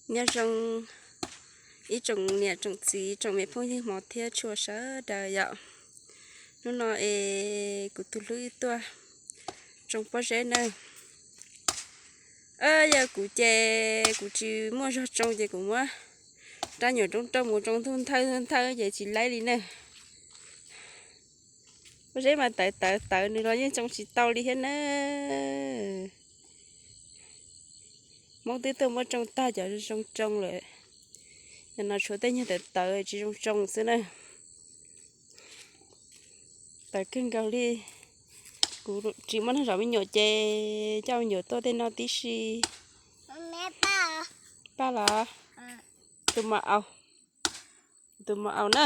Nyob zoo ib tsoom niam tsoom txiv tsoom me phooj ywg hmov thiab tshua sawv daws yom. Hnub no es kuv tus hlub tuaj tsoo pob zeb na. Yog kuv ces kuv tsis muaj zog tsoo ces kuv muab rab nyuam roob rau mus tsoo ntuj nthawv ntuj nthawv ces tsis laib li na. Pob zeb mas tawv tawv tawv nws los yeej tsoo tsis tau li thiab na. Hmoob twb tuaj muab tsoo tag cov zoo tsoo lawm, yog no tshuav tej nyuag tawv tawv tsis zoo tsoo xwb na. Tawv kawg nkaus li. Kuv tsis muaj neeg zov me nyuam ces coj me nyuam tuaj tej no tib si. Paj los? Tus mos aus, tus mos aus na.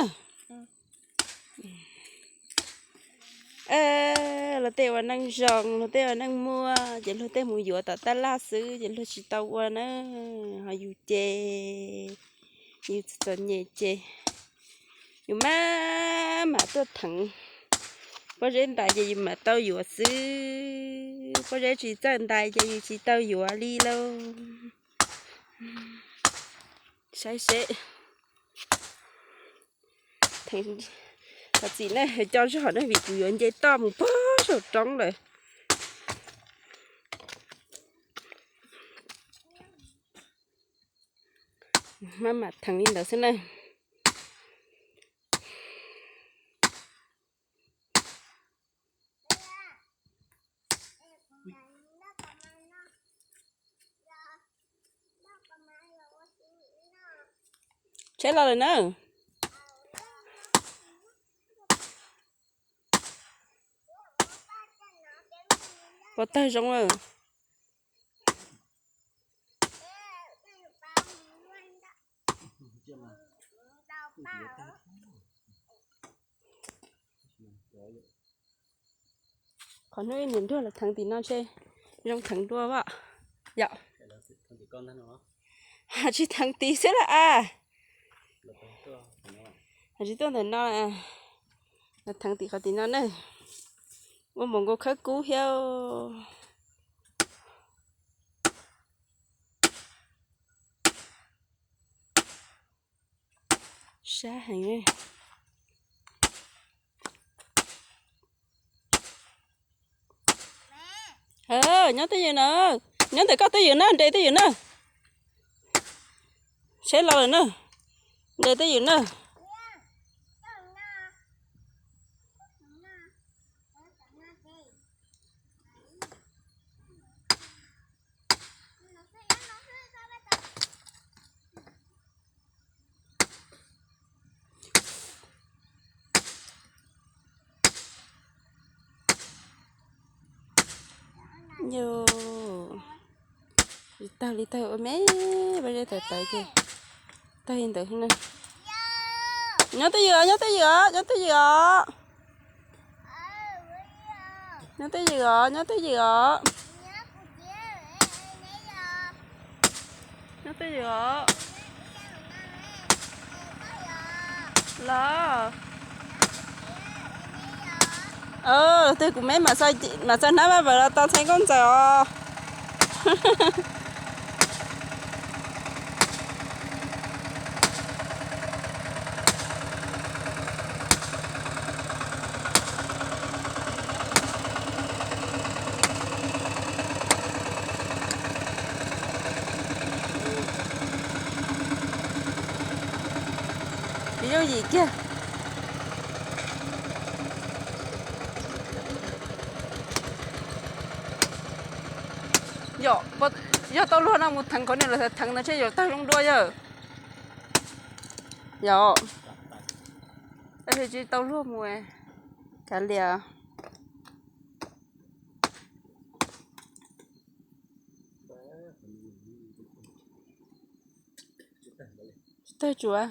Luag tej ua neej zoo, luag tej ua neej muaj ces luag tej mus yuav tom tab laj xwb ces luag tsis tau ua na. Ho yus ces yus txom nyem ces yus mam mam tuaj theev. Pob zeb ntais ces yus mam tau yuav xwb, pob zeb tsis txawj ntais ces yus tsis tau yuav li lauj. Saib seb, thov txim na, coj zog na vim kuv yuav nce toj mus pog saum roob lawm. Maj mam theev li ntawd xwb na. Tsheb los lawm na. Pov tawg zoo lawm. Qhov hnub ib niam nruag los theev tim no ntshe zoo theev dua as yom. Tsis theev tid xwb las as. Tsis tuaj ntawm no, los theev tim qhov tim no na. Ua npaum nkaus khawb kub thiab. Sab heev. Nyob twj ywm na, nyob ntawm koj twj ywm na, nres twj ywm na. Seb los lawm na, nres twj ywm na. Tawg li tawg ua me, pob zeb tawv tawv ces tawg li ntawd na. Nyob twj ywm os, nyob twj ywm os, nyob twj ywm os. Nyob twj ywm os, nyob twj ywm os. Nyob twj ywm os. Los, twg kuv me mam txog hnab vaj vawm los tos ntxhais nkauj ntxawm os. Tsis yooj yim kiag. Yog tau luag no mus theev qhov niag lawv theev no ntshe yuav tawg zoo dua yawg. Yog, tab sis tsis tau luag mus. Kav liam. Tsis tawg tsuav.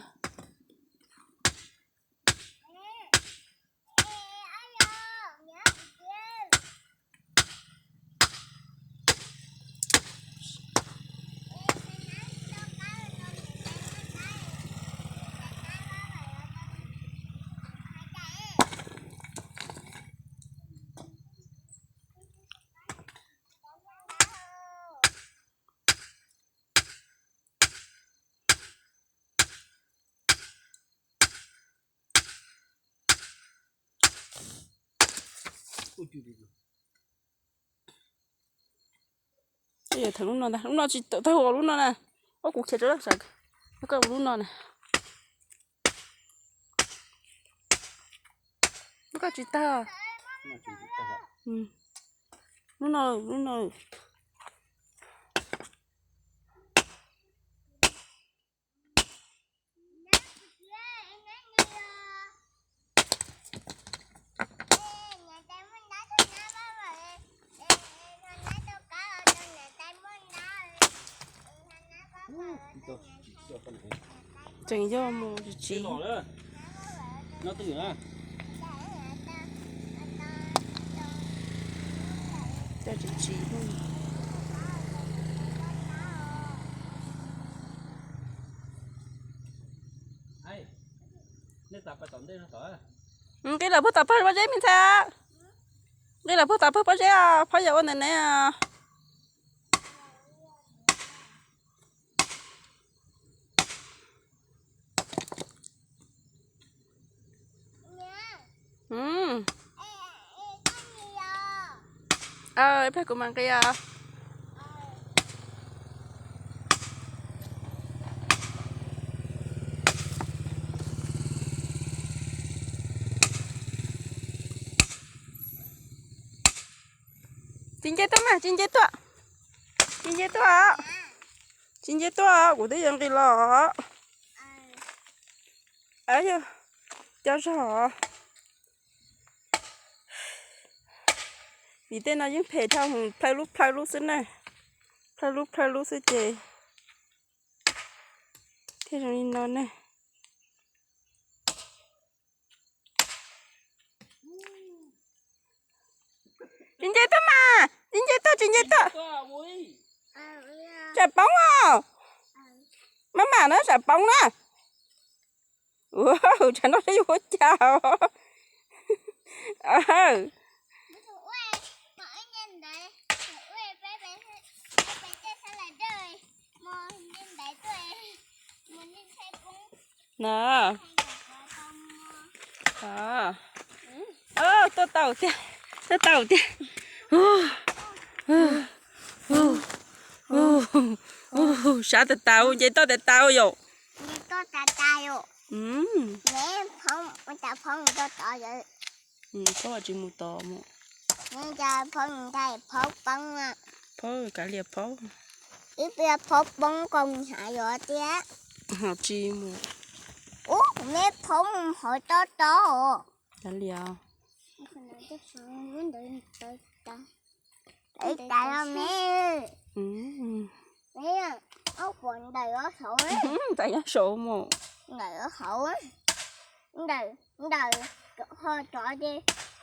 Yog theem lub no ntag, lub no tsis tau ua lub no na. Ob kuv khiav rau lawm, koj ua lub no na. Lub koj tsis tag. Lub no, lub no. Tseem yog mus tsis tsiv. Tsis tsiv. Nqis lawm puag tom pawg pob zeb me ntxhais. Nqis lawm puag tom pawg pob zeb os, phauj yawm ua ntawm ne os. Ib pliag kuv mam nqis os. Tsis nce tuaj mas, tsis nce tuaj. Tsis nce tuaj. Tsis nce tuaj, kuv twb yuav nqis los. Ab yog, cov zog. Vim tej no yeej phem dhau, plhaw lub plhaw lub xwb na. Plhaw lub plhaw lub xwb ces thiaj zoo li no ne. Tsis nce tuaj mas, tsis nce tuaj, tsis nce tuaj. Tsam poob os. Maj mam na, tsam poob na. Ua, tsam no seb yuav ua cas os. Na. Tuaj tau tiag, tuaj tau tiag. Sab tas tas, nce toj tas tas yom. Phaub tsis mus tod mus. Phaub kav liam phaub. Ib pliag phaub poob koo hav yuav tiag. Ho tsis mus. Ub, kuv me phaub mus hauv tob tob. Kav liam. Ib tas los me. Ntawm nyob saud mus. Ntawm nyob saud. Ntawm, ntawm ho cov,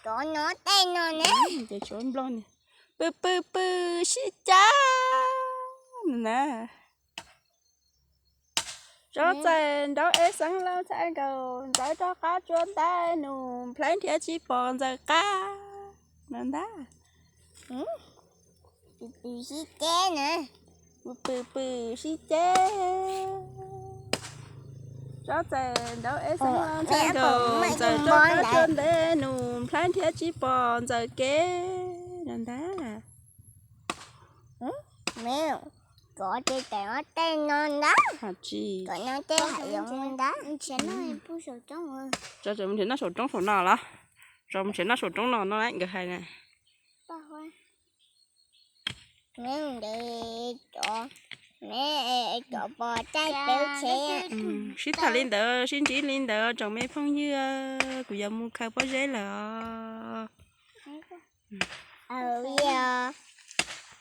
cov no tej no ne. Ces tsov nplog ne. Pw pw pw sib cab na. Tsob txaij nraub eb xeeb laus ntxhais nkaus, ntxawm rov qab tsuas ntais nus, nplhaib nrhiav tsis pom ntxawm qab no ntag. Pw pw sib cab na. Pw pw sib cab. Tsob txaij nraub eb xeeb laus ntxhais nkaus, ntxawm rov qab tsuas ntais nus, nplhaib nrhiav tsis pom ntxawm kev no ntag. Cov ces tej no tej no ntag. Ho tsis. Cov no tej hav zoov ntag. Tso mus nrhiav noj saum roob saum no los? Tso mus nrhiav noj saum roob no no nkawd hais na. Cov, cov pos tsaij peb tsheb. Sib tham li ntawd, sib ntsib li ntawd tsoom me phooj ywg, kuv yuav mus khaws pob zeb lawm os.